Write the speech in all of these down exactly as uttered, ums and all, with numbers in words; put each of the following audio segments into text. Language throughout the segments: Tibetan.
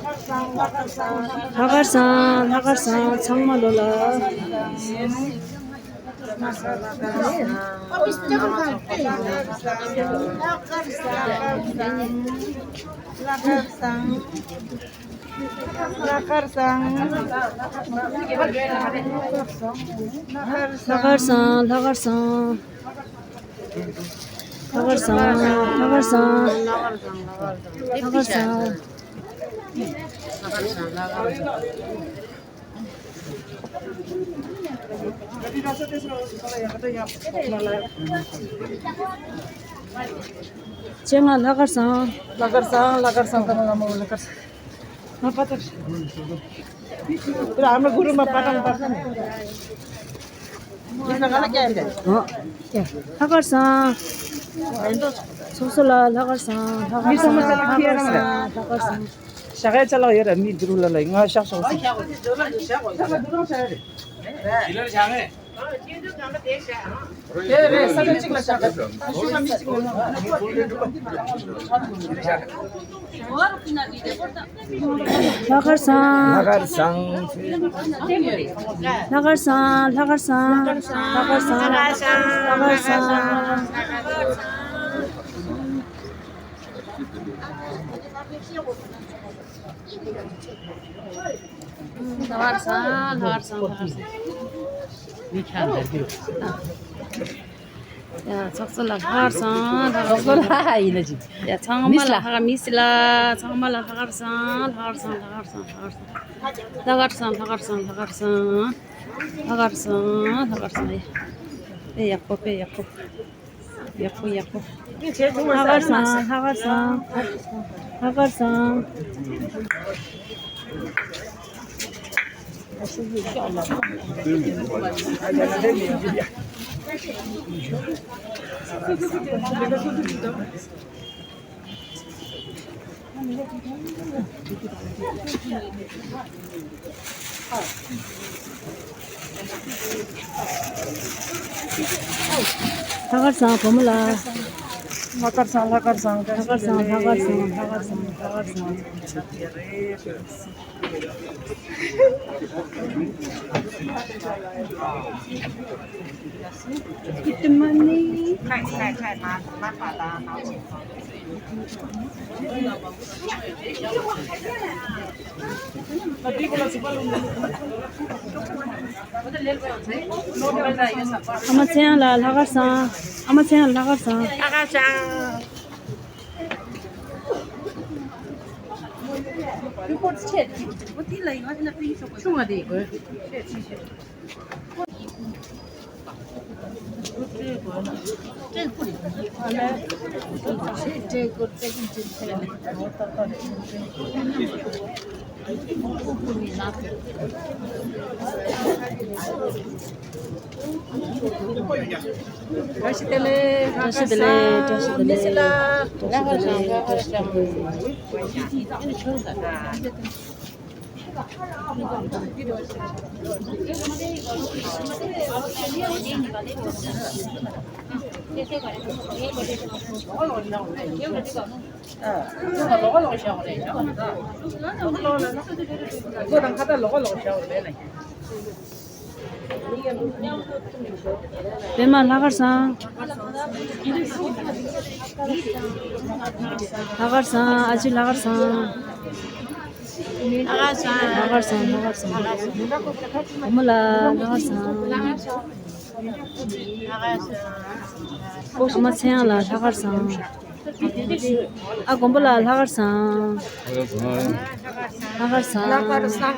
ལྷག་དཀར་བཟང་། ལྷག་དཀར་བཟང་། ཚང་མ་ལོ་ལ། ལྷག་དཀར་བཟང་། ལྷག་དཀར་བཟང་། ལྷག་དཀར་བཟང་། ལྷག་དཀར་བཟང་། ལྷག་དཀར་བཟང་། ལྷག་དཀར་བཟང་། ལྷག་དཀར་བཟང་། ལྷག་དཀར་བཟང་། ལྷག་དཀར་བཟང་། ལྷག་དཀར་བཟང་། སྤྱན་སྔ་ལྷག་དཀར་བཟང་། ལྷག་དཀར་བཟང་། ལྷག་དཀར་བཟང་། ཐ་མ་ལ་མོ་ལྷག་དཀར་བཟང་། ང་པ་ཏར། དེ་ཨ་མ་གུ་རུ་མ་པ་ཏང་པ་ཏང་། ཡིན་ན་ང་ལ་སྐྱེལ་ཏེ། ཨོ། ལྷག་དཀར་བཟང་། ཚོགས་གཙོ་ལགས་ལྷག་དཀར་བཟང་། ལྷག་དཀར་བཟང་། ལྷག་དཀར་བཟང་། ལྷག་དཀར་བཟང་། ཤ་ཁའི་ཅ་ལག་ཡོད་ར། མི་འདི་རུ་ལ་ལ་ང་ཤག་ཤག་ཟེར། དེ་རེད། ས་ཆ་གཅིག་ལ་བཞག་གི། ཨ་ཤུ་ཤ་མི་གཅིག་ལ་ལ། ལྷག་དཀར་བཟང་། ལྷག་དཀར་བཟང་། ལྷག་དཀར་བཟང་། ལྷག་དཀར་བཟང་། ལྷག་དཀར་བཟང་། ལྷག་དཀར་བཟང་། ལྷག་དཀར་བཟང་། ལྷག་དཀར་བཟང་། ལྷག་དཀར་བཟང་། མི་ཁྱང་འདར་གྱི་རེད། ཡ། ཚོགས་གཙོ་ལགས་ལྷག་དཀར་བཟང་། ལྷག་དཀར་བཟང་། ཚོགས་གཙོ་ལགས་ཡིན་ན་ཅིག་ཡ། ཚང་མ་མིས་ལ་ལགས། ལྷག་དཀར། མིས་ལགས། ཚང་མ་ལ་ལྷག་དཀར་བཟང་། ལྷག་དཀར་བཟང་། ལྷག་དཀར་བཟང་། ལྷག་དཀར་བཟང་། ལྷག་དཀར་བཟང་། ལྷག་དཀར་བཟང་། ལྷག་དཀར་བཟང་། ལྷག་དཀར་བཟང་། ལྷག་དཀར་བཟང་། ཡ། དཔེ་ཡག་པོ། དཔེ་ཡག་པོ། ཡག་པོ་ཡག་པོ། ལྷག་དཀར་བཟང་། ལྷག་དཀར་བཟང་། ལྷག་དཀར་བཟང་། ལྷག་དཀར་བཟང་། བུ་མོ་ལགས། ལྷག་དཀར་བཟང་། ལྷག་དཀར་བཟང་། ལྷག་དཀར་བཟང་། ལྷག་དཀར་བཟང་། ལྷག་དཀར་བཟང་། ལྷག་དཀར་བཟང་། ཨ་མ་ཚེ་དབྱངས་ལགས་ལྷག་དཀར་བཟང་། ཨ་མ་ཚེ་དབྱངས་ལྷག་དཀར་བཟང་། ལྷག་དཀར་བཟང་། ཆུང་བ་དེ་དགོས། བཀྲ་ཤིས་བདེ་ལེགས། བཀྲ་ཤིས་བདེ་ལེགས། བཀྲ་ཤིས་བདེ་ལེགས། བཀྲ་ཤིས་བདེ་ལེགས། བཀྲ་ཤིས་བདེ་ལེགས། པད་མ་ལྷག་དཀར་བཟང་། ལྷག་དཀར་བཟང་། ཨ་ཅེ་ལྷག་དཀར་བཟང་། ལྷག་དཀར་བཟང་། ལྷག་དཀར་བཟང་། ལྷག་དཀར་བཟང་། བུ་མོ་ལགས་ལྷག་དཀར་བཟང་། ཨ་མ་ཚེ་དབྱངས་ལགས་ལྷག་དཀར་བཟང་། ཨ་མགོན་པོ་ལགས་ལྷག་དཀར་བཟང་། ལྷག་དཀར་བཟང་། ལྷག་དཀར་བཟང་།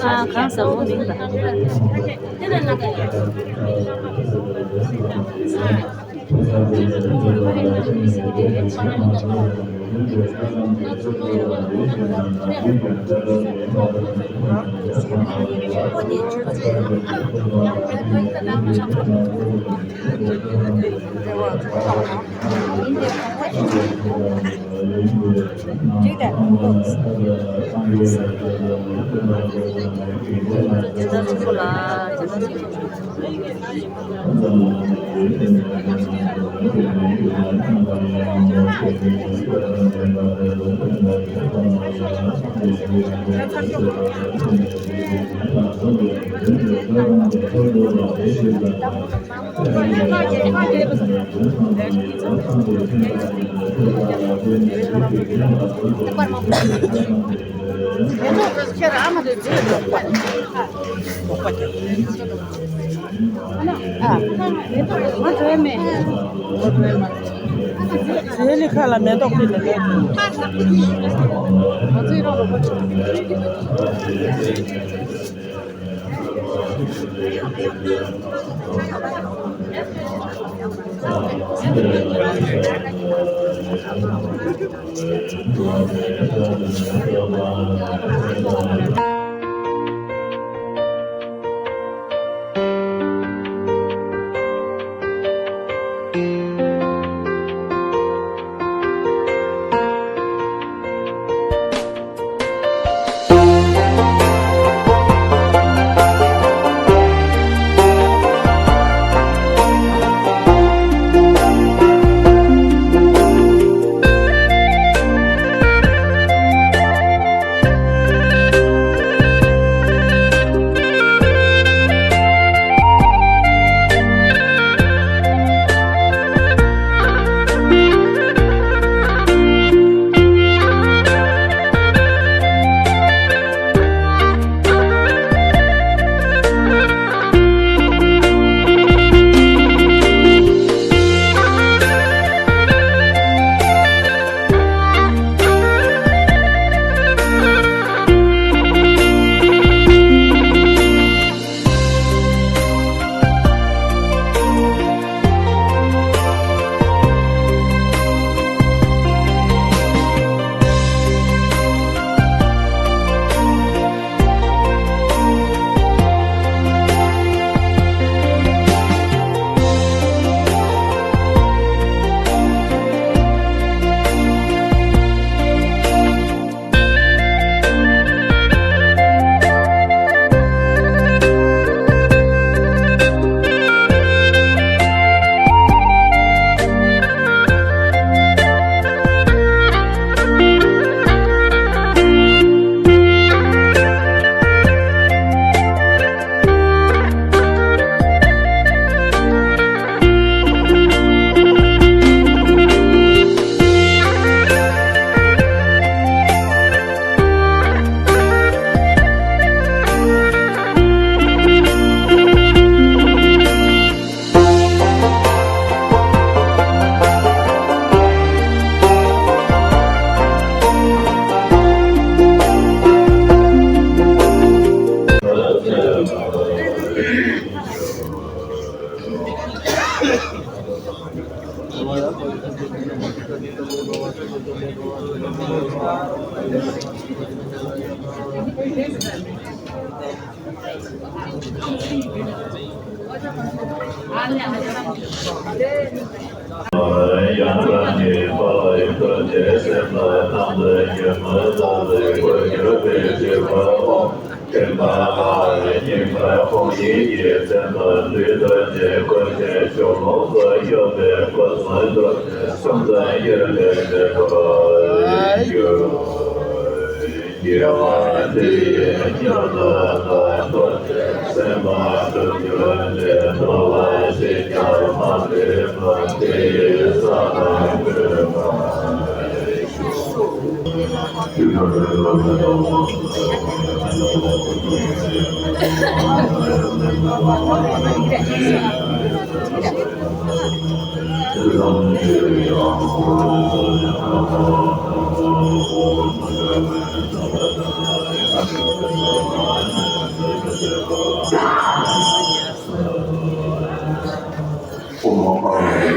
ཨ། གང་ཟེར་བ་མིན་པ། ཟེར་ལི་ཁ་ལ་མེ་ཏོག་ཕུལ་ནས་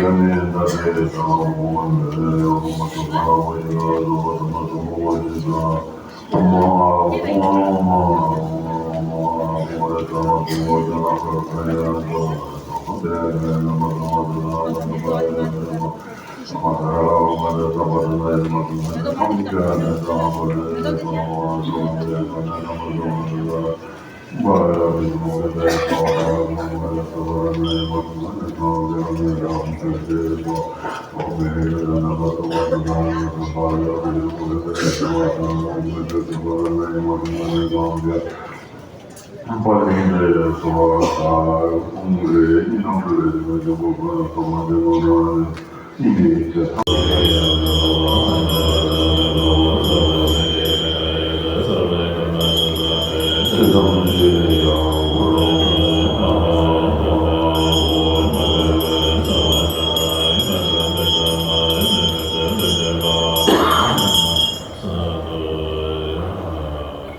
ལོས།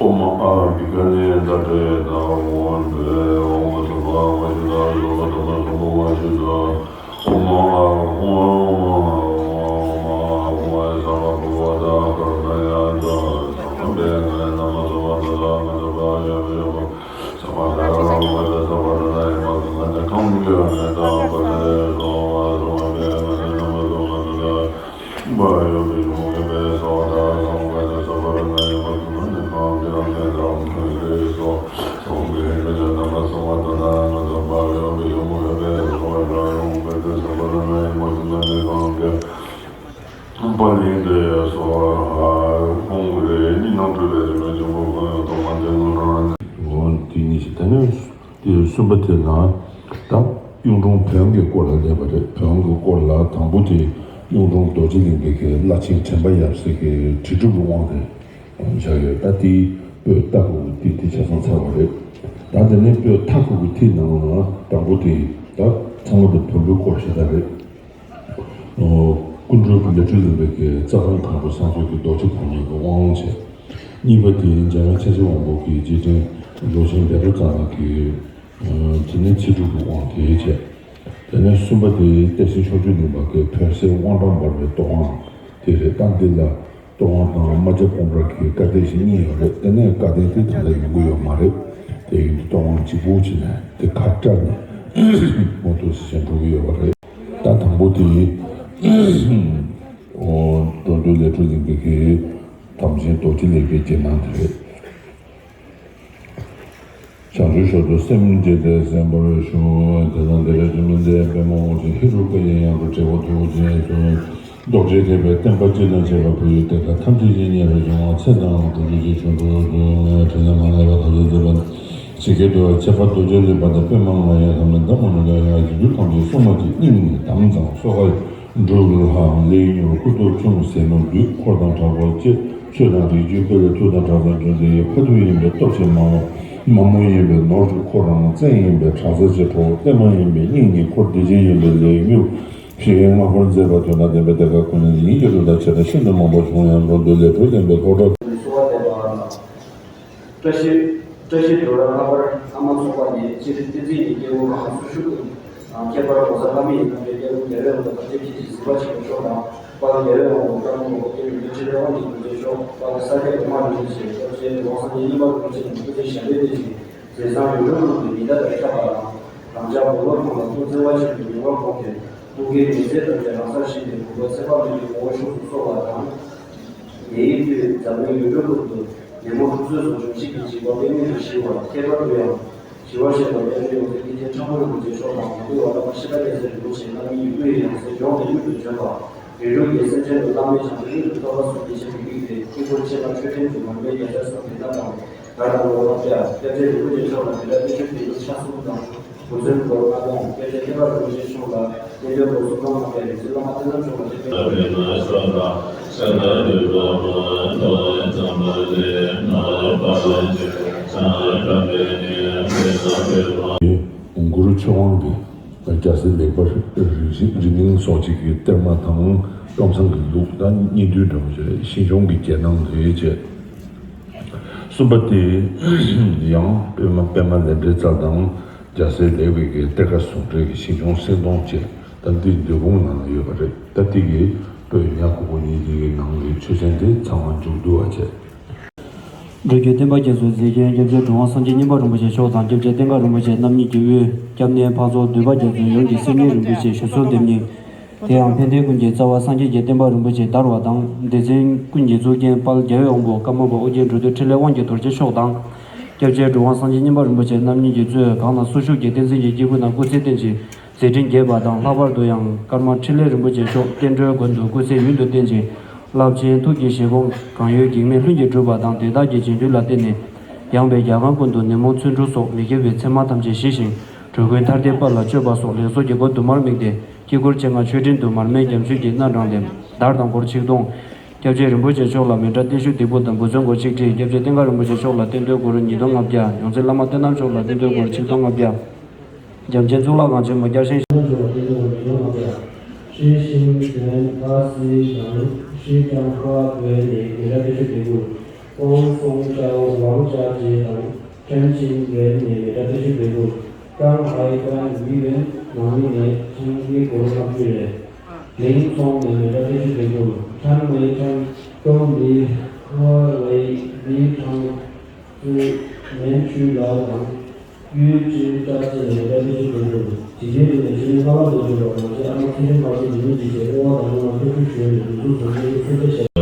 ཨོཾ་ཨཱཿ་ག་ནེ་ཛ་ཏེ་ད་ཝ་ཏེ། ཨོཾ་སྭ་བྷཱ་ཝ་ཤུདྡྷ་སྭ་བྷཱ་ཏ་མ་སྭ་བྷཱ་ཝ་ཤུདྡྷ། ཨོཾ་ཨཱཿཧཱུྃ་ཨཱཿཧཱུྃ་ཨཱཿཧཱུྃ་ཨཱཿཧཱུྃ་ཨཱཿཧཱུྃ། ཨེ་ས་བ་བྷ་བ་ཏ་ཀ་ར་ཏ་ཡ་ཛ། སྭ་བྷཱ་ཏ་ཡ་ན་མ་སྭ་བྷཱ་ཏ་ཏ་ཀ་ཏ་བྷ་ཡ་བྷ་ཡ་བྷ། སྭ་བྷཱ་ཏ་ཀ་ར་བྷ་ཏ་སྭ་བྷཱ་ཏ་ཏ་ཡ་མ་སྭ་བྷཱ་ཏ་ཀ་མུ་ཀྱ་ནེ་ཏ་བྷ་ཏ་ཡ་སྭ་བྷཱ། སྭ་བྷཱ་ཏ་ཡ་ན་མ་སྭ་བྷཱ་ཏ་ཏ། དེ་གཉིས་ཤིག་ད་ནི། དེ་གསུམ་པ་དེ་ལ་ད་གཡུང་དྲུང་བོན་གྱི་སྐོར་ལ་སླེབས་པ་རེད། བོན་གྱི་སྐོར་ལ་དང་པོ་དེ་གཡུང་དྲུང་རྡོ་རྗེ་གླིང་པའི་གི་བླ་ཆེན་དྲན་པ་ཡབ་སྲས་ཀྱི་དྲིལ་སྒྲུབ་ཀྱི་དབང་དེ་བྱ་ཡོད། ད་དེའི་པོད་ལྟ་ཁུག་དེ་དེ་ཆ་ཚང་ཚར་བ་རེད། ད་དེ་ནས་པོད་ལྟ་ཁུག་གི་ནང་ལ་དང་པོ་དེ་ད་ཚང་མ་དེ་བོན་པོའི་སྐོར་ཞེ་དྲག་རེད། ཀུན་གྲོལ་གྱི་ལས་འཕྲོ་ལེན་པའི་གི་རྩ་དབང་དང་པོ་སངས་རྒྱས་ཀྱི་རྡོ་རྗེ་ཕག་མོ་གི་དབང་བྱས། གཉིས་པ་དེ་འཇམ་དབྱངས་མཁྱེན་བརྩེ་དབང་པོ་གི་རྗེས་དྲན་ལོ་ཆེན་བཻ་རོ་ཙ་ན་གི། དེ་ནས་ཚེ་སྒྲུབ་ཀྱི་དབང་དེ་བྱས། དེ་ནས་གསུམ་པ་དེ་བསྟན་འཛིན་ཕྱོགས་བཅུའི་གླིང་པ་གི་བོན་གསལ་དབང་དྲག་འབར་བའི་རྟོགས་དབང་དེ་རེད། ད་འདི་ལ་རྟོགས་དབང་དང་རྨ་བྱ་སྤོམ་ར་གི་བཀའ་གདན་ཞིག་གཉིས་ཡོད་རེད། དེ་ནས་བཀའ་གདན་དེ་ད་ལྟ་ཡོང་གི་ཡོད་མ་རེད། དེ་ཡིན་དུས་རྟོགས་དབང་གཅིག་པུ་བྱས་ནས་དེ་ཁ་བཀྲལ་ནས་མུ་མཐུད་ཟེར་འགྲོ་གི་ཡོད་པ་རེད། ད་དང་པོ་དེ་འགྲོ་འདུལ་ལས་འཕྲོ་ལེན་པའི་གི་དམ་ཅན་རྡོ་རྗེ་ལེགས་པའི་རྗེས་གནང་དེ་རེད། བྱང་ཆུབ་མཆོག་ཏུ་སེམས་བསྐྱེད་དེ་གསན་པར་ཞུ། དེ་དང་དེ་ལས་ཆུ་མིན་ཏེ་པདྨ་དབུ་ཅན་ཧེ་རུ་ཀ་ཡི་ཡང་དུ་དྲིལ་བུ་ཐུགས་རྗེས་སུ། རྡོ་རྗེ་ཐེག་པའི་བསྟན་པ་སྤྱི་དང་བཅས་པ་བོད་ཡུལ་གཏེར་ཁ་ཐམས་ཅད་ཀྱི་སྙན་ལ་འབྱུང་བ་ཚེ་དང་དྲུག་ཅུ་གི་འབྱུང་འགྲོ་དུ་མེད་དྲིན་ལན་མ་ལས་པ་དག་ཅིང་འཛིན་པ་ཇི་སྐད་དུ། ཁྱད་པར་རྡོ་རྗེ་ལེགས་པ་དང་པདྨ་ང་ཡི་ཐ་མལ་འདབ་མ་ནས་ཀྱང་ཡང་རྗེ་བཙུན་ཐམས་ཅད་སྲུང་མ་གཅིག་སྙིང་ནས་དམ་གཙང་སོ་ཁ་འགྲོ་ལུགས་ལྷའམ་ལས་མྱུར་སྐུ་སྟོབས་ཆུང་ཟས་ནོར་བདུད་འཁོར་དང་དྲག་པོ་བཅས་ཆོས་དང་རིགས་རྒྱུད་སྤེལ་བའི་མཐུ་དང་གྲགས་དང་རྒྱུ་འདི་ཡི་ཕ་མཐུ་ཡིན་པའི་སྟོབས་ཆེན་མ་མོ། མ་མོ་ཡིན་པའི་ནོར་གྱི་འཁོར་རམ་བཙན་ཡིན་པའི་དྲག་རྩལ་གྱི་གྲོགས། བརྟན་མ་ཡིན་པའི་སྙིང་ཉེ་འཁོར་བདེ་ཆེན་ཡིན་པའི་ལས་མྱུར་ཞི་བའི་མངའ་འཁོར་མཛད་པ་དོན་དང་ལྡན་པའི་གཏེར་ཁ་ཀུན་ནས་ཡིན་གྱི་རུ་དང་བྱེ་བྲག་ཤིན་ཏུ་མང་པོ་བྱུང་ཡང་འགྲོ་འདུལ་ལས་འཕྲོ་ལྡན་པའི་ལྷོ་བྲག་གསོལ་བ་འདེབས་པ། བཀྲ་ཤིས། བཀྲ་ཤིས་སྒྲོལ་མ་ལྷག་པར་ཨ་མ་ཚོགས་པ་ནས་སྤྱིར་བསྟན་འཛིན་གྱི་སྐྱེས་བུ་ཁག་སུ་ཞུགས་ཀུན། ཁྱད་པར་ྋགོང་ས་ལྷ་མི་ཡི་རྣམ་པའི་སྐྱེས་བུ་རྒྱལ་བའི་དབང་དུ་ཐམས་ཅད་མཁྱེན་ཅིང་གཟིགས་པ་ཆེན་པོ་མཆོག་དང་། དཔལ་རྒྱལ་བའི་དབང་དུ་བཀའ་འགྱུར་ནོར་བུ་སྐྱེས་བུ་ཆེ་ལྷའི་དབང་གི་རྡོ་རྗེ་མཆོག། དཔལ་ས་སྐྱ་པདྨ་རིན་པོ་ཆེ། སྐྱབས་རྗེ་ལོ་ཙཱ་བསམ་གཏན་གླིང་པ་རིན་པོ་ཆེ་རྣམས་སྐུ་ཚེ་ཞབས་པད་བརྟན་ཅིང་མཛད་བཟང་ཡུན་རིང་གནང་སྟེ་ཉི་ཟླ་ལྟར་ཁྱབ་པ་དང་། རང་ཅག་བོད་པ་ཀུན་ལ་ཐུགས་བརྩེ་བ་ཆེན་པོས་མྱུར་བར་དགོངས་ཏེ། ཐུགས་བསྐྱེད་ནུས་ཚད་ཐམས་ཅད་རང་སར་ཞི་སྟེ་མགོན་པོ་ཚེ་དཔག་མེད་ཀྱི་དངོས་པོ་གཞུང་དུ་གསོལ་བ་དང་། དེའི་མཐུས་འཛམ་གླིང་ཡུལ་གྲུ་ཀུན་ཏུ་ཉོན་མོངས་དྲུག་རྩོད་སོགས་འཇོམས་བྱེད་ཀྱི་འཇིགས་པ་དཔེ་མེད་དུ་ཞི་བར། ཁྱད་པར་དུ་ཡང་ཞི་བར་གཤེགས་པ་སྐྱབས་རྗེ་ཡོངས་འཛིན་ཀུན་མཁྱེན་ཁྲ་འགུ་རིན་པོ་ཆེ་མཆོག་དང་། ང་ཏུ་བ་བླ་མ་ཤེས་རབ་རྒྱལ་མཚན་རིན་པོ་ཆེ་རྣམ་གཉིས་ཡུལ་ཀུན་ཡང་སའི་ལྗོངས་ནས་མྱུར་དུ་བྱོན་པ། རིགས་དྲུག་རྒྱལ་མཚན་ཅན་དུ་བླ་མའི་བྱང་ཆུབ་མྱུར་དུ་ཐོབ་པ་སོགས་ཀྱི་ཆེད་དུ་བསྐྱེད་དེ། དཀྱིལ་འཁོར་ཕྱེད་ཀ་མཆོད་རྟེན་དུ་མར་པའི་རྒྱལ་སྲས་གསུམ་དེ་དག་དང་། གར་དང་ལོ་ལ་ཕྱག་སྐྱབས་རྗེ་རིན་པོ་ཆེ་མཆོག་ལ་དེ་ལྟར་བརྟན་བཞུགས་དེ་ཉིད་ཕྱག་གསུམ་དང་། དགུང་ཚན་སྐོར་ལྔ་དང་སྐྱབས་རྗེ་ཐེག་པ་རིན་པོ་ཆེ་མཆོག་ལ་གནས་བརྟན་སྐོར་གསུམ་དང་། སྔགས་པའི་རིག་འཛིན་བླ་མ་བསྟན་འཛིན་མཆོག་ལ་གནས་བརྟན། གུ་རུ་ཆོས་དབང་གི་རྒྱལ་སྲས་ལེགས་པར་རིགས་རིགས་ངན་སོགས་ཅིག་གི་གཏེར་མ་དང་། ཀམ་ཚང་གི་ལུགས་དང་གཉིས་འདུས་འདྲ་བོ་ཞིག་རེད། ཞིང་སྐྱོང་གི་རྒྱལ་ནང་རེད་ཅེས། གསུམ་པ་དེ་ཡང་པདྨ་པདྨ་ལེགས་འབྲེལ་རྩལ་དང་། རྒྱལ་སྲས་ལེགས་པའི་གི་གཏེར་ཁ་ཟུང་འབྲེལ་གྱི་ཞིང་སྐྱོང་སེང་གདོང་བཅས། ད་འདི་འདོད་ཁུངས་ནང་ཡོད་པ་རེད། ད་འདི་གི་བོད་ཉ་གུ་གུ་གཉིས་འདི་གི་ནང་གི་ཆོས་ཚན་དེ་ཚང་མ་མཇུག་བསྡུ་བ་བྱས། འགྲོ་རྒྱུད་བསྟན་པ་རྒྱ་མཚོའི་མཛེས་རྒྱན་སྐྱབས་རྗེ་གྲུབ་དབང་སངས་རྒྱས་མཉན་པ་རིན་པོ་ཆེ་མཆོག་དང་སྐྱབས་རྗེ་བསྟན་དགའ་རིན་པོ་ཆེ་རྣམ་གཉིས་ཀྱི་དབུས། སྐྱབས་གནས་ཕག་ཚོ་འདུས་པ་རྒྱ་མཚོའི་ཡུམ་གྱི་སེང་གེ་རིན་པོ་ཆེ་ཞུ་སོལ་འདེབས་སྙིང་། དེ་ཡང་ཕན་བདེ་ཀུན་གྱི་རྩ་བ་སངས་རྒྱས་རྒྱལ་བསྟན་པ་རིན་པོ་ཆེ་དར་བ་དང་། སྡེ་ཚན་ཀུན་གྱི་གཙུག་རྒྱན་དཔལ་རྒྱལ་བའི་དབང་པོ་ཀརྨ་པ་ཨོ་རྒྱན་འགྲོ་དོན་འཕྲིན་ལས་དབང་གི་རྡོ་རྗེ་མཆོག་དང་། སྐྱབས་རྗེ་གྲུབ་དབང་སངས་རྒྱས་མཉན་པ་རིན་པོ་ཆེ་རྣམ་གཉིས་ཀྱིས་གཙོས་གང་ལ་སུ་བཞུགས་ཀྱི་བསྟན་འཛིན་གྱི་སྐྱེ་དགུའི་ནང་སྐུ་ཚེ་བརྟན་ཅིང་། མཛད་འཕྲིན་རྒྱས་པ་དང་། ལྷག་པར་དུ་ཡང་ཀརྨ་འཕྲིན་ལས་རིན་པོ་ཆེ་མཆོག་བསྟན་འགྲོའི་མགོན་དུ་སྐུ་ཚེ་ཡུན་དུ་བརྟན་ཅིང་། རླབས་ཆེན་ཐུགས་ཀྱི་བཞེད་དགོངས་གང་ཡོད་གེགས་མེད་ལྷུན་གྱིས་གྲུབ་པ་དང་། དེ་དག་གི་རྗེས་མཐུན་ལ་བརྟེན་ནས་ཡངས་པའི་རྒྱ་གར་ཀུན་ཏུ་ནད་མུག་མཚོན་འཁྲུག་སོགས་མི་དགེ་བའི་མཚན་མ་ཐམས་ཅད་ཞི་ཞིང་། འགྲོ་ཀུན་ཐར་ཏེ་དཔལ་ལ་སྤྱོད་པ་སོགས་ལེགས་ཚོགས་ཀྱི་སྒོ་དུ་མར་དམིགས་ཏེ། དཀྱིལ་འཁོར་སྤྱན་སྔར་མཆོད་སྤྲིན་དུ་མར་མེ་བརྒྱ་མཆོད་ཀྱི་སྣ་དྲངས་ཏེ། དར་དང་སྒོར་ཆིག་སྟོང་། སྐྱབས་རྗེ་རིན་པོ་ཆེ་མཆོག་ལ་མཎྜལ་བརྟན་བཞུགས་ལྡེའུ་བུ་དང་འབུལ་ཚོགས་སྒོར་ཆིག་ཁྲི། སྐྱབས་རྗེ་བསྟན་དགའ་རིན་པོ་ཆེ་མཆོག་ལ་རྟེན་འབྲེལ་སྒོར་ཉིས་སྟོང་ལྔ་བརྒྱ། ཡོངས་འཛིན་བླ་མ་བསྟན་རྣམ་མཆོག་ལ་རྟེན་འབྲེལ་སྒོར་ཆིག་སྟོང་ལྔ་བརྒྱ། རྒྱལ་ཆེན་གཙུག་ལག་ཁང་ཆེན་མོ་བསྐྱར་བཞེངས། ཧྲི་ཤིང་ཟན་ཧ་སི་དང་ཧྲི་ཀྲང་ཧ་བོད་ནས་མཎྜལ་བརྟན་བཞུགས་ལྡེའུ་བུ། ཀོང་སུང་ཅའོ་ཝང་ཅ་ཅེ་དང་ཁྲེན་ཆིན་བོད་ནས་མཎྜལ་བརྟན་བཞུགས་ལྡེའུ་བུ། ཀྲང་ཧའེ་ཀྲང་ཝི་ཝེན་ནང་མི་ནས་ཆང་གི་སྒོར་ལྔ་བཅུ་རེད། ལིང་ཚོང་ནས་མཎྜལ་བརྟན་བཞུགས་ལྡེའུ་བུ། ཁྲང་མེ་ཁྲང་ཀྲོང་ལི་ཧ་ཝེ་ལི་ཁྲང་ཙུ་མན་ཆུ་ལའོ་དང་། གཡུས་ཅིན་ཀྲ་ཅི་ནས་མཎྜལ་བརྟན་བཞུགས་ལྡེའུ་བུ། ཇི་སྐད་དུ་ནི་ཕྱི་ཉིན་ལྷག་པར་དུ་གྱུར་པ་ང་ཚོའི་ཨ་མ་ཚེ་རིང་ལྷ་མོ་འདི་ཉིད་ཀྱི་ཆེད་བསྔོ་བ་དང་བསྔོ་བ་ཐུགས་ཁུར་ཞུས་ནས་འདུ་འཛོམས་ཚོགས་མཁན་གྱི་ཚོགས་སྡེ་ཞབས།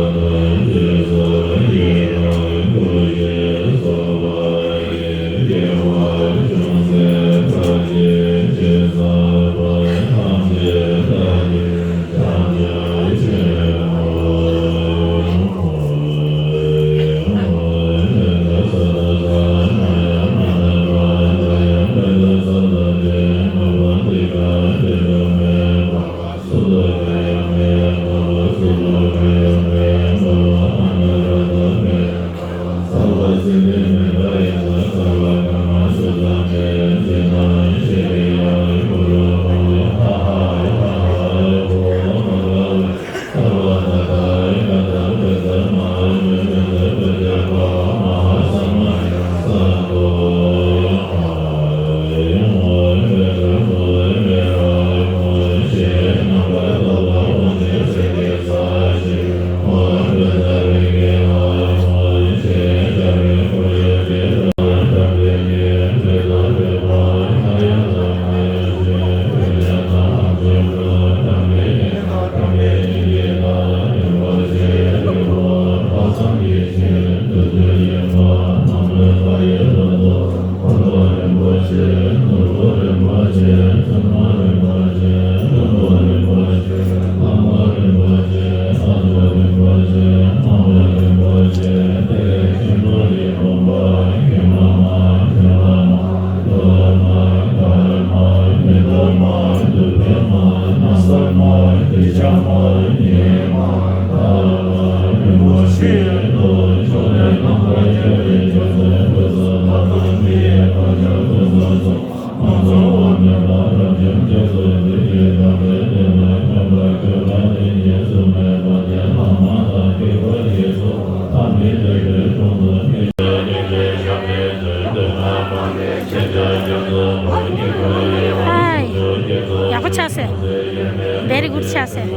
ཡག་པོ་ཆགས་སོང་། Very good ཆགས་སོང་།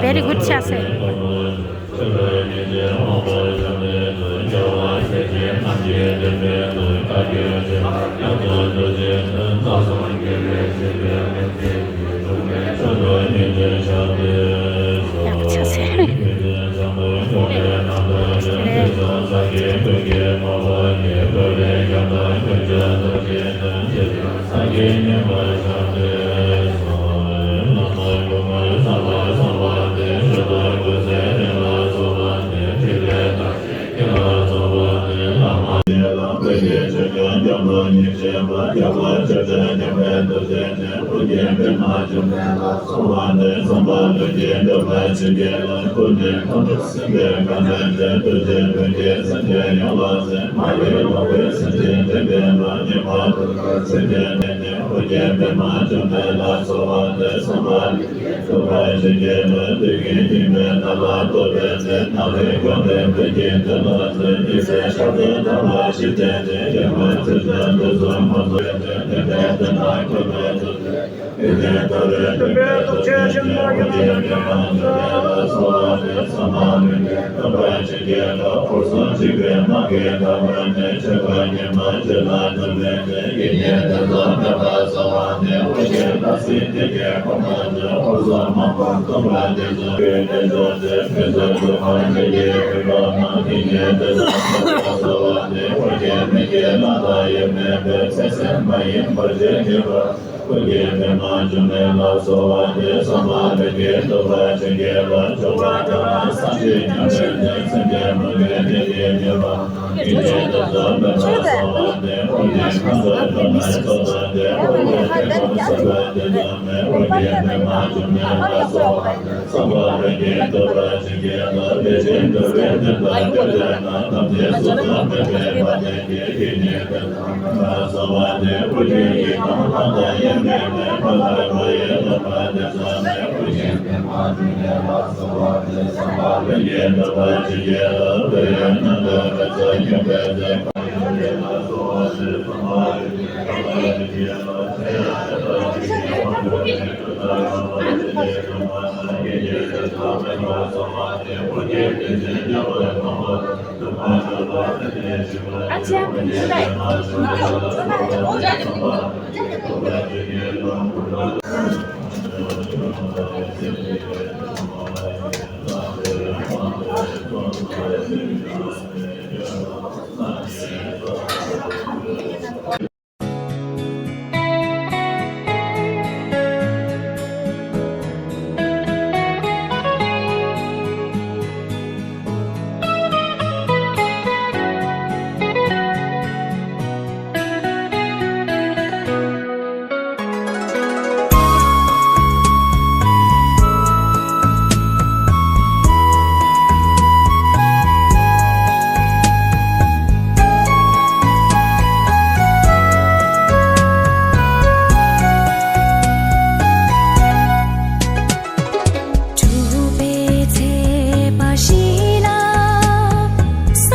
Very good ཆགས་སོང་། ཡག་པོ་ཆགས་སོང་། གྲུབ་པའི་ཚེས་པ་ཞིག་ལ། ས་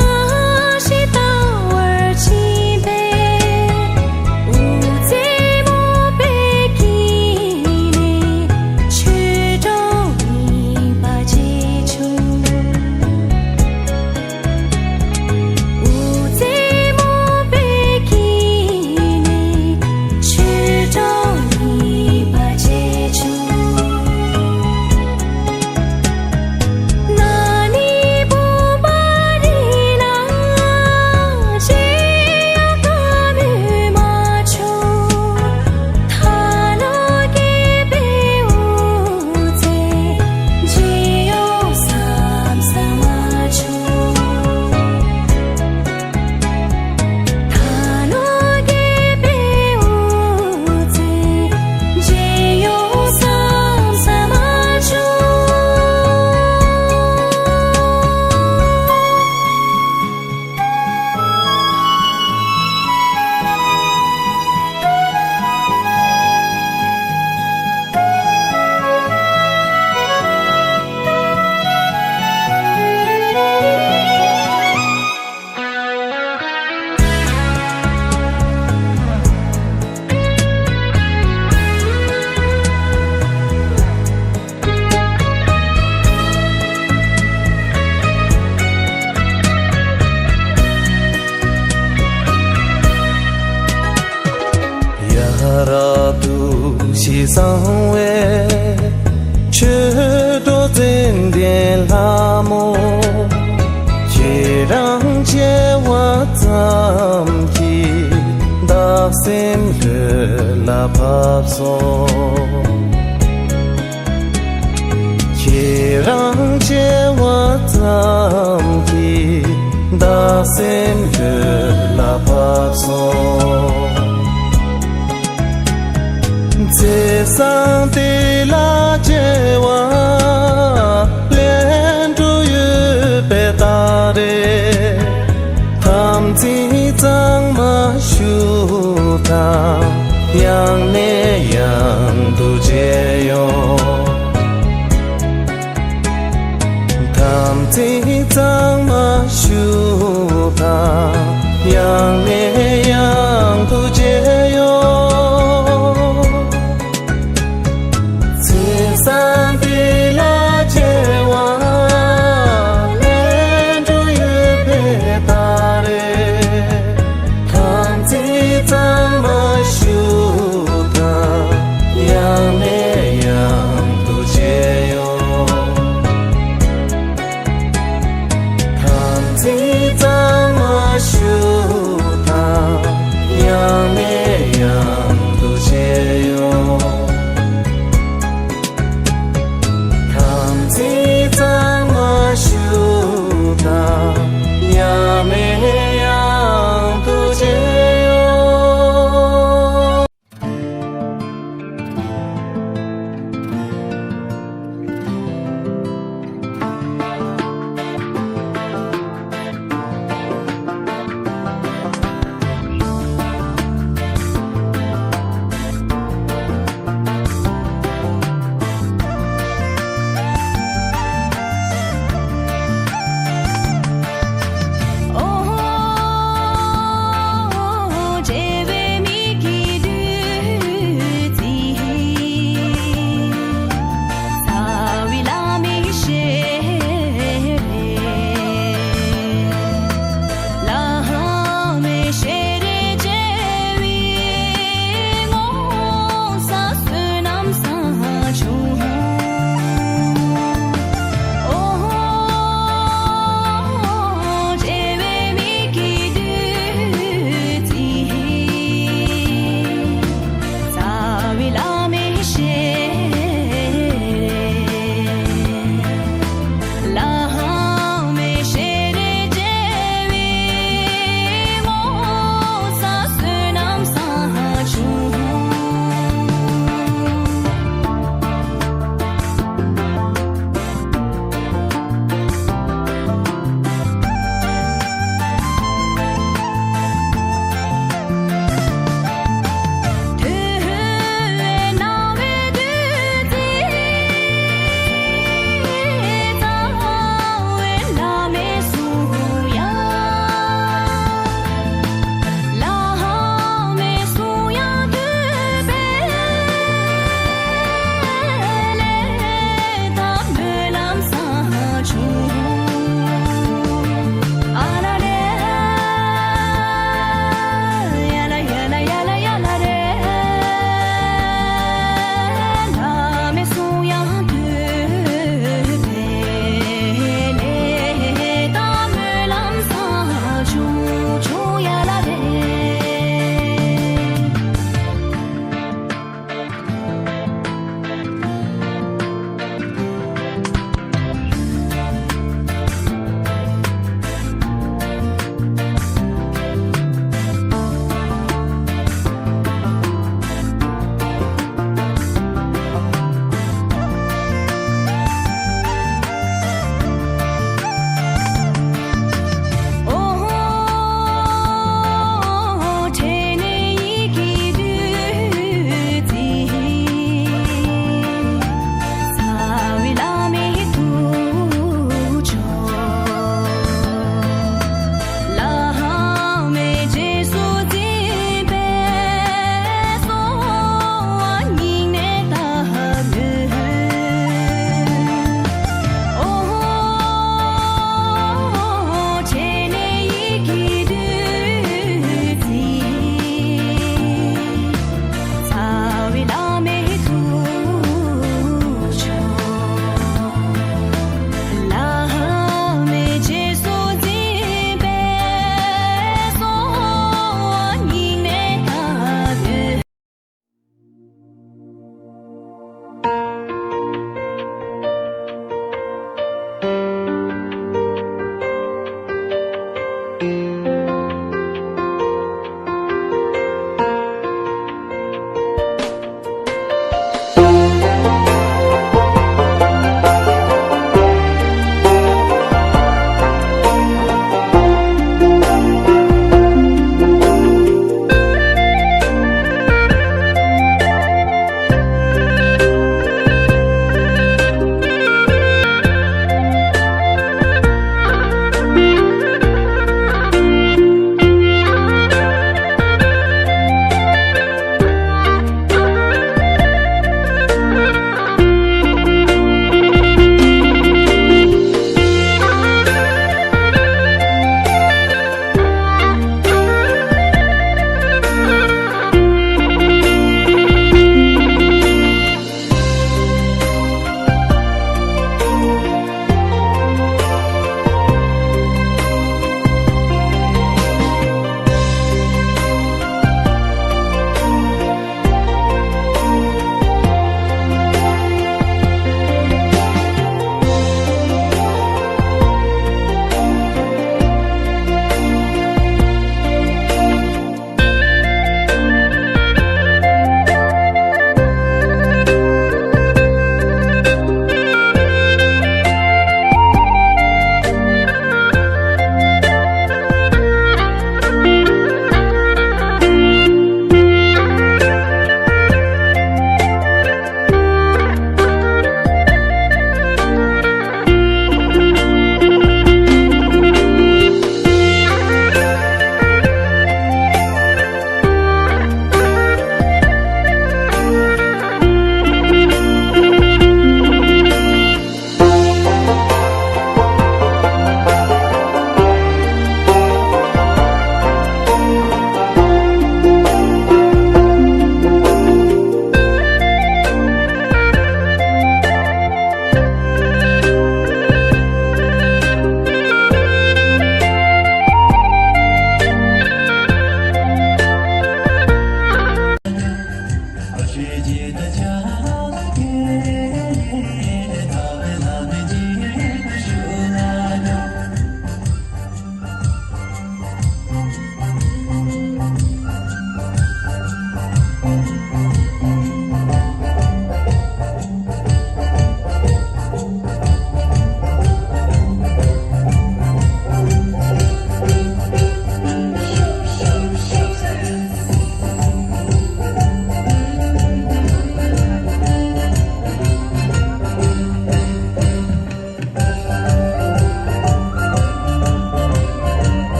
གཞི་ལྟ་བུར་ཕྱིན་པའི་དབུ་རྩེ་མོ་པའི་དཀྱིལ་ནས་ཆོས་གྲོགས་གཉིས་པ་མཇལ་བྱུང་། དབུ་རྩེ་མོ་པའི་དཀྱིལ་ནས་ཆོས་གྲོགས་གཉིས་པ་མཇལ་བྱུང་། ན་ནིང་བུམ་པ་རི་ལ་མཇལ་ཡང་བཀའ་མོལ་མ་བྱུང་། ད་ལོ་རྒས་པའི་དབུ་རྩེ་མཇལ་ཡོང་བསམ་ས་མ་བྱུང་། ད་ལོ་རྒས་པའི་དབུ་རྩེ་མཇལ་ཡོང་བསམ་ས་མ་བྱུང་། ཡ་རབ་ཏུ་ཞེས་གསང་བའི་ཆོས་གྲོགས་ཙན་དན་ལྷ་མོ། ཁྱེད་རང་མཇལ་བ་ཙམ་གྱིས་བདག་སེམས་ལྷོད་ལ་བབས་སོ། ཁྱེད་རང་མཇལ་བ་ཙམ་གྱིས་བདག་སེམས་ལྷོད་ལ་བབས་སོ། མཛེས་བཟང་དེ་ལ་མཇལ་བ་ལས་འགྲོ་ཡོད་པའི་རྟགས་རེད། དམ་ཚིག་གཙང་མ་ཞུ་དང་། ཡང་ནས་ཡང་དུ་མཇལ་ཡོང་། དམ་ཚིག་གཙང་མ་ཞུ་དང་། ཡང་ནས་ཡང་དུ་མཇལ་ཡོང་།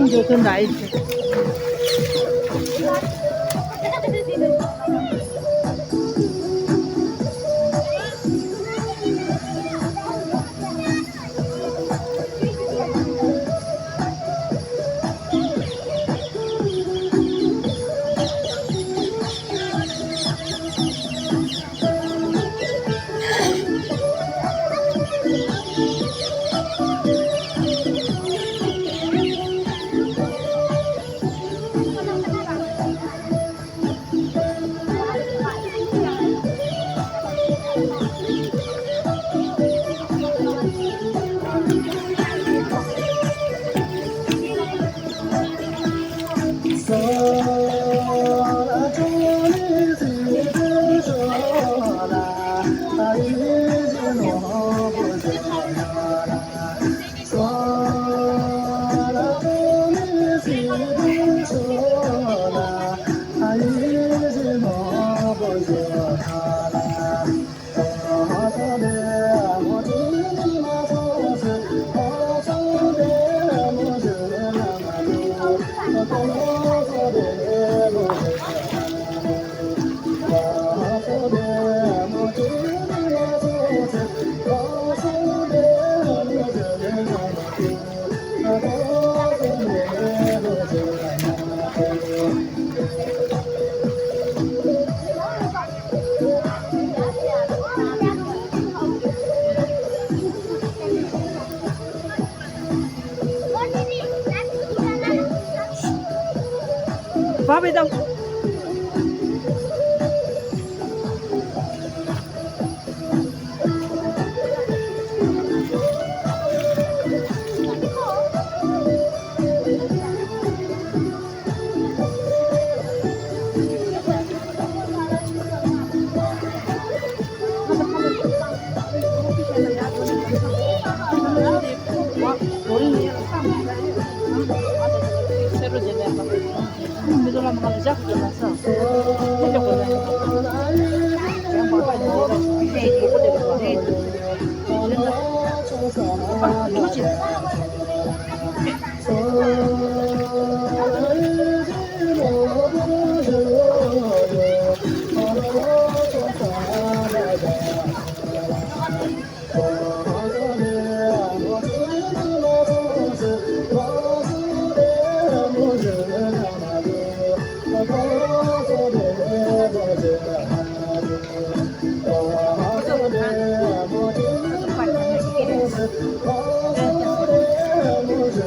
འགྲོ་དོན་ལ་ཡིན།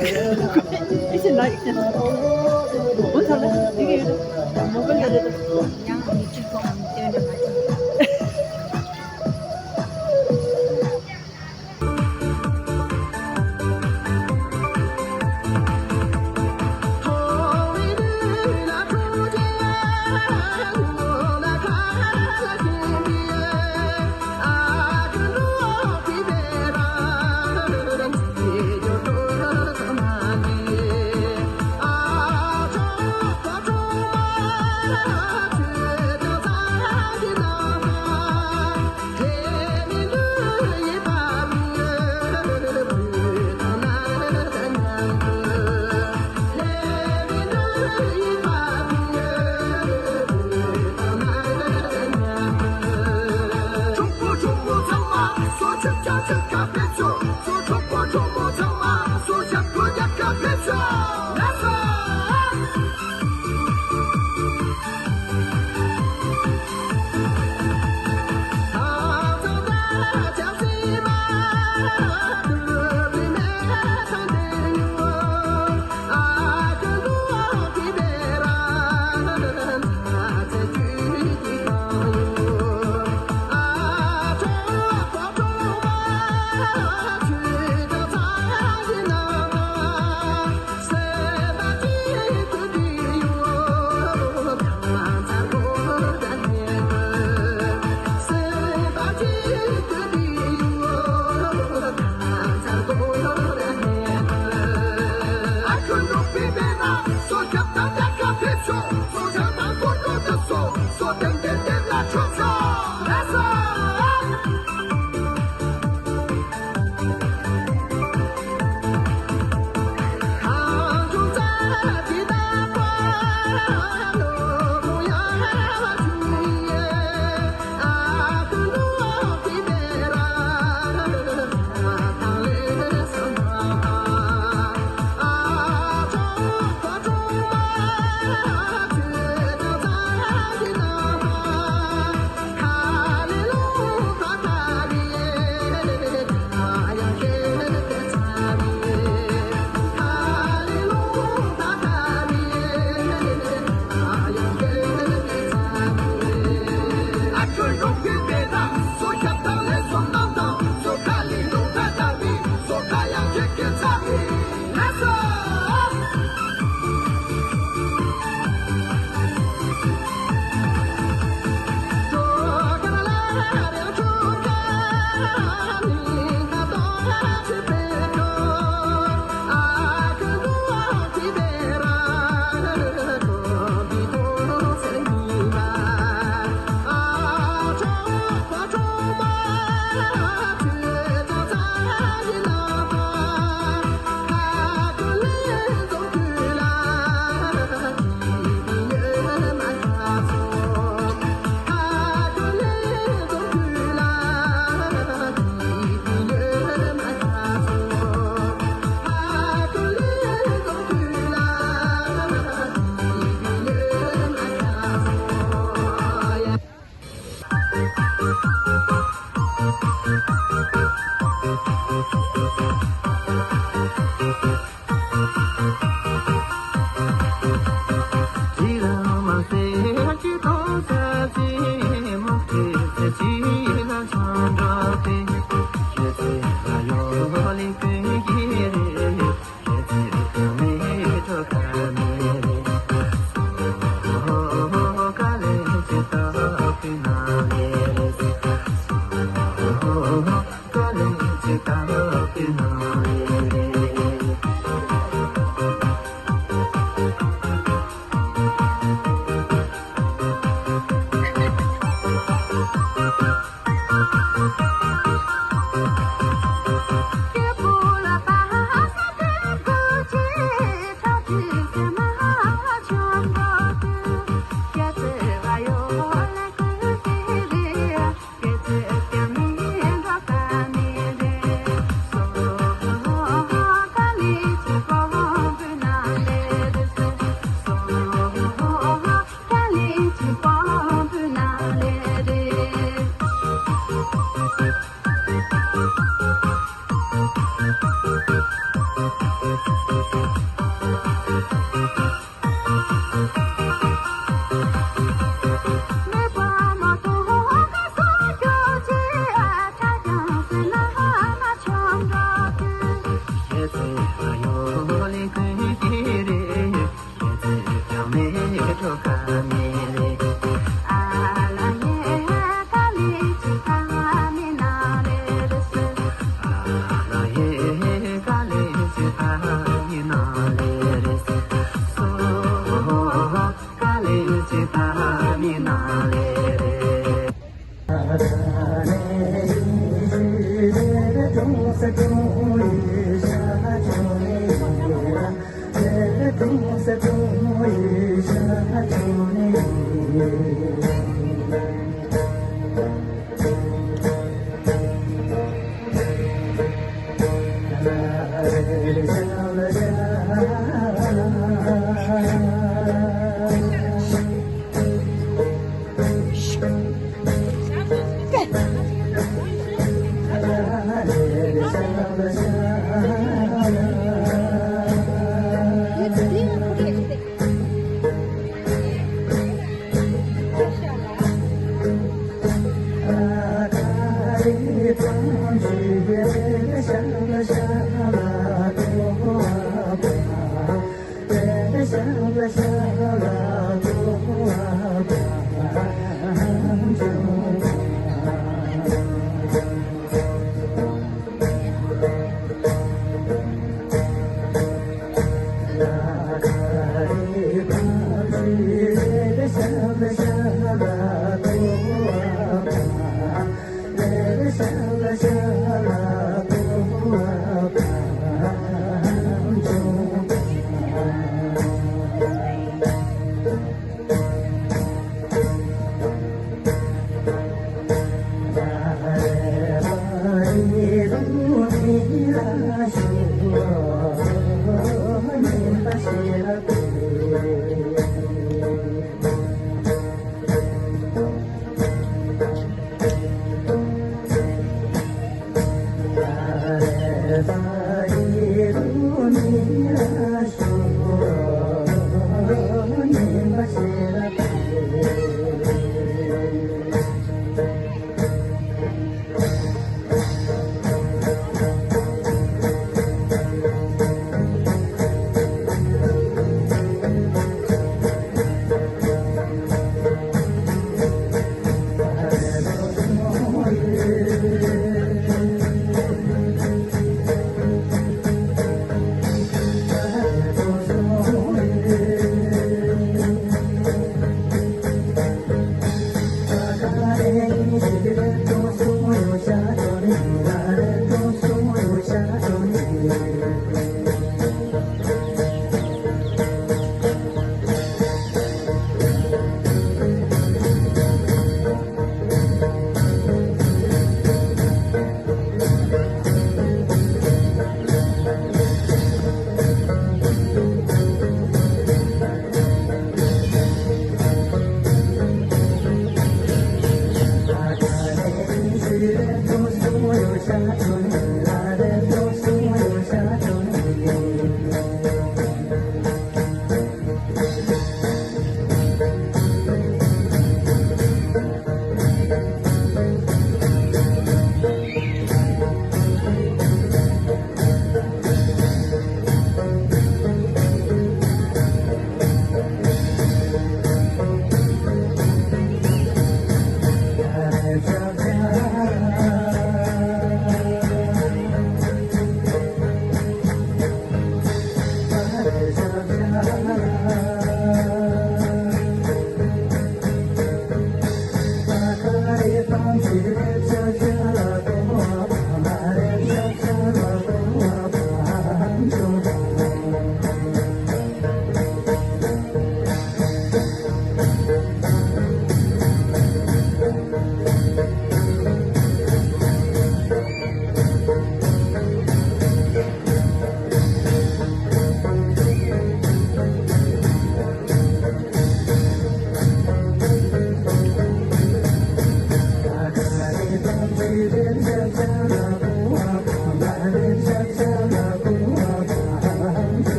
It's a nice. What's all that? You get it. Mobile.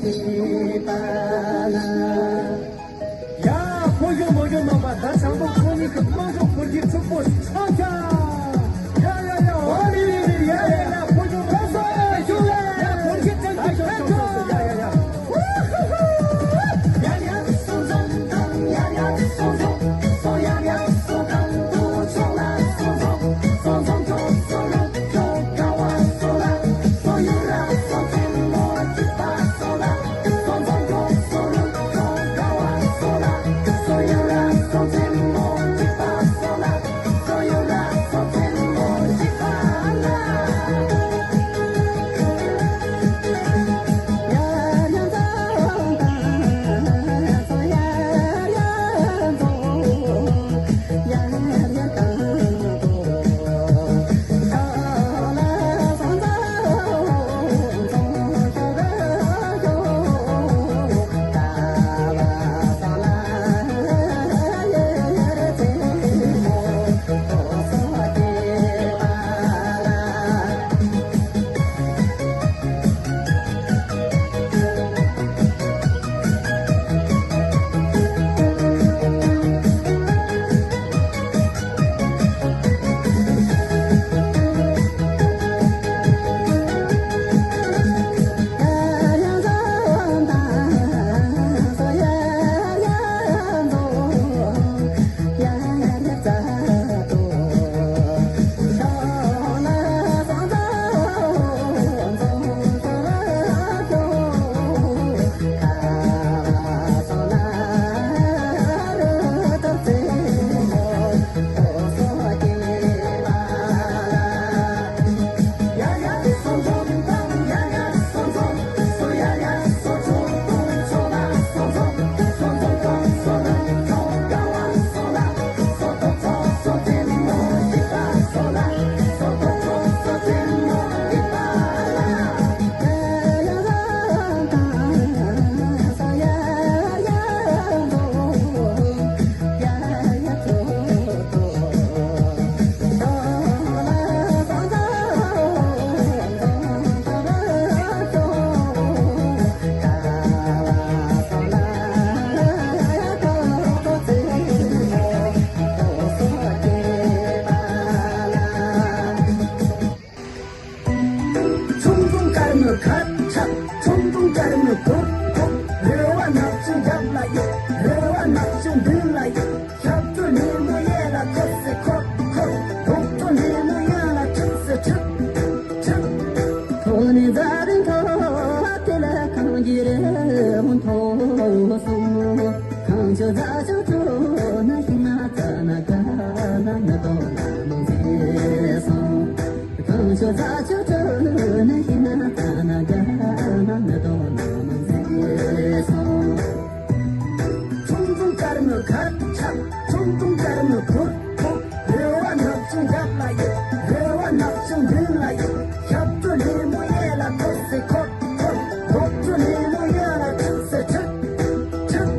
ཡ། ཕོ་གཞོན་མོ་གཞོན་རྣམ་པ། ད་བྱང་དུ་ཁོང་གཉིས་ཀྱི་དམངས་གཙོ་འཕེལ་རྒྱས་ཕྱུག་པོ་ཆགས་ཀྱང་། ཡ་ཡ་ཡ། ཨོ་ལི་ལི་ལི། ཡ་ཡ་ཡ། ཕོ་གཞོན་མོ་གཞོན་རྣམ་པ། ཡ། འཕེལ་རྒྱས་ཅན་གྱི་ཕྱུག་པོ། ཡ་ཡ་ཡ། ཆུང་ཆུང་དཀར་མོའི་ཁ་ཆག་ཆུང་ཆུང་དཀར་མོའི་གུར་གུག་རེ་བ་ནག་ཆུང་རྒྱབ་ལ་ཡོད། རེ་བ་ནག་ཆུང་མདུན་ལ་ཡོད། ཞབས་བྲོ་ནས་མོ་གཡས་ལ་འཁོར་སེ་འཁོར་འཁོར། སྒོག་བྲོ་ནས་མོ་གཡོན་ལ་ཁྲིད་སེ་ཁྲིད་ཁྲིད། ཐོག་ནས་འཛའ་རིང་ཐོག་དེ་ལ་གང་གི་རི་མོ་མཐོ་སོང་། གངས་ཆུ་རྫ་ཆུ་བྲོ་ན་ཤིང་ན་རྩྭ་ན་ག་ན་མི་ཏོ་ན་མི་མཛེས་སོང་། གངས་ཆུ་རྫ་ཆུ་བྲོ་ན་ཤིང་ན་རྩྭ་ན་ག་ན་མི་ཏོ་ན་མི་མཛེས་སོང་། ཆུང་ཆུང་དཀར་མོའི་ཁ་ཆག་ཆུང་ཆུང་དཀར་མོའི་གུར་གུག་རེ་བ་ནག་ཆུང་རྒྱབ་ལ་ཡོད། རེ་བ་ནག་ཆུང་མདུན་ལ་ཡོད། ཞབས་བྲོ་ལེ་མོ་གཡས་ལ་འཁོར་སེ་འཁོར་འཁོར། སྒོག་བྲོ་ལེ་མོ་གཡོན་ལ་ཁྲིད་སེ་ཁྲིད་ཁྲིད།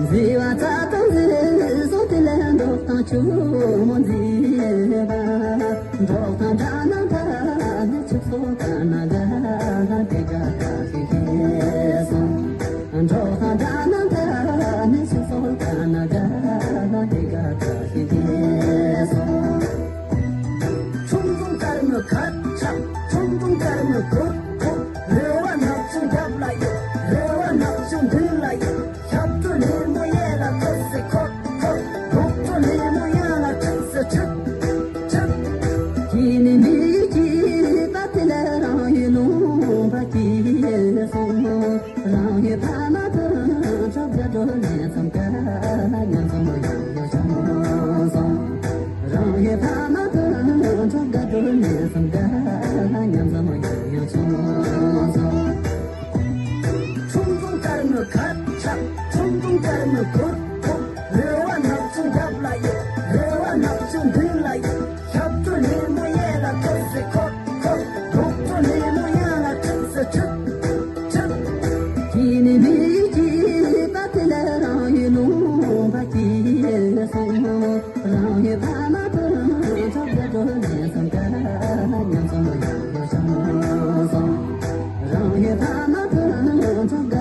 མཛེས་པ་རྩྭ་ཐང་མཛེས་སོང་དེ་ལས་འབྲོག་ཐང་ཆུ་མོ་མཛེས་པ། འབྲོག་ཐང་སྦྲ་ནང་ཐ་ནི་ཆུ་སོ་ཀ་ན་ག་ན་དེ་ག་ད་ཤི་ཤི་སོང་། འགྲོ་ཁ་དགའ་ན་དགའ་ནི་སོ་སོ་དགའ་ན་དགའ་ན་དེ་ག་དགའ་ཞིག་དེ་སོང་། ཆུང་ཆུང་དཀར་མོའི་ཁ་ཆག་ཆུང་ཆུང་དཀར་མོའི་གུར་གུག་རེ་བ་ནག་ཆུང་རྒྱབ་ལ་ཡོད། རེ་བ་ནག་ཆུང་མདུན་ལ་ཡོད། ཞབས་བྲོ་ནས་མོ་གཡས་ལ་འཁོར་སེ་འཁོར་འཁོར། སྒོག་བྲོ་ནས་མོ་གཡོན་ལ་ཁྲིད་སེ་ཁྲིད་ཁྲིད། ཁྱེད་ནི་མི་ཡུལ་གྱི་པ་དེ་ལ་རང་ཡུལ་ལུང་པ་སྐྱིད་སོང་། རང་ཡུལ་ཕ་མ་དང་གྲོགས་དགའ་སྤྲོ་གནས་མཚམས་ཀ་ཉམས་སུ་མ་ཡང་ཡང་བྱུང་སོང་། རང་ཡུལ་ཕ་མ་དང་གྲོགས་དགའ་སྤྲོ་གནས་མཚམས་ཀ་ཉམས་སུ་མ་ཡང་ཡང་བྱུང་སོང་། ཆུང་ཆུང་དཀར་མོའི་ཁ་ཆག་ཆུང་ཆུང་དཀར་མོའི་གུར་གུག་རེ་བ་ནག་ཆུང་རྒྱབ་ལ་ཡོད། རེ་བ་ནག་ཆུང་མདུན་ལ་ཡོད། ཞབས་བྲོ་ནས་མོ་གཡས་ལ་འཁོར་སེ་འཁོར་འཁོར། སྒོག་བྲོ་ནས་མོ་གཡོན་ལ་ཁྲིད་སེ་ཁྲིད་ཁྲིད། ཁྱེད་ནི་མི་ཡུལ་གྱི་པ་དེ་ལ་རང་ཡུལ་ལུང་པ་སྐྱིད་སོང་། རང་ཡུལ་ཕ་མ་དང་གྲོགས་དགའ་སྤྲོ་གནས་མཚམས་ཀ་ཉམས་སུ་མ་ཡང་ཡང་བྱུང་སོང་། རང་ཡུལ་ཕ་མ་དང་གྲོགས་དགའ་